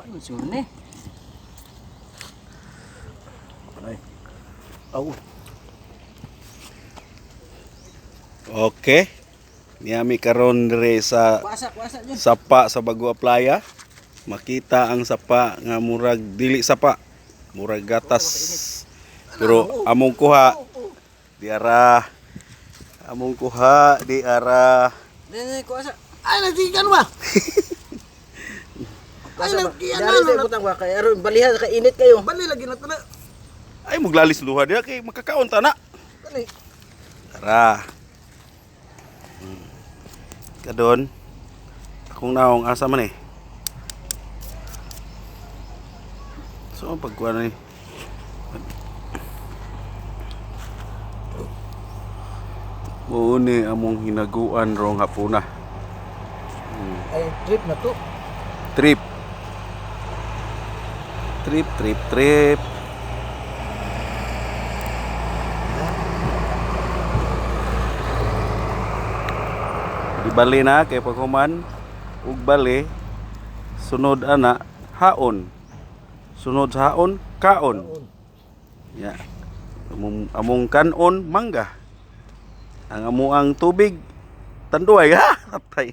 Sapa man siguro ni. Ay. Aw. Okay. Niyami karon dire sa Kuasa, kuasa jud. sapa sa Bagua Playa. Makita ang sapa nga murag dili sapa, murag gatas. Pero among kuha di ara. Among kuha di ara. Dili kuasa. Ay, nagsikan ba? Ay, Kuasa ba? nagkian Dari na. sa ibutang ba kay aron baliha ka init kayo. Bali lagi na tala. Ay, muglalis luha diha kay makakaon ta na. Kani. Tara. Kadon. Akong naong asa man eh. So pagkuha na ni. Mao ni among hinaguan rong hapuna. Ay, trip na to. Trip. Trip, trip, trip. Di bali na kay paghuman ug bali, sunod ana haon. Sunod sa haon, kaon. Ya. Among kanon mangga. Ang amuang tubig tanduay ha. Patay.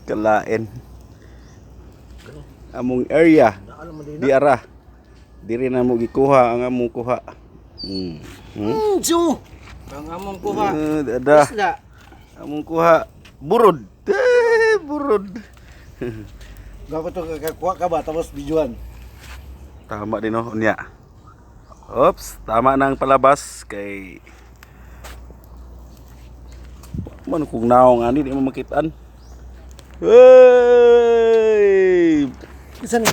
Kalain. Among area Naalam mo din. di ara. Diri na mo gikuha ang among kuha. Su. Ang among kuha. Eh, ada. Isda. Among kuha burod. Eh, burod. Gako to kakakuha ka ba tapos bijuan. Tama din, no, unya. Oops, tama na ang palabas kay man kung naong ani di mo makitaan. Hey! Isa ni.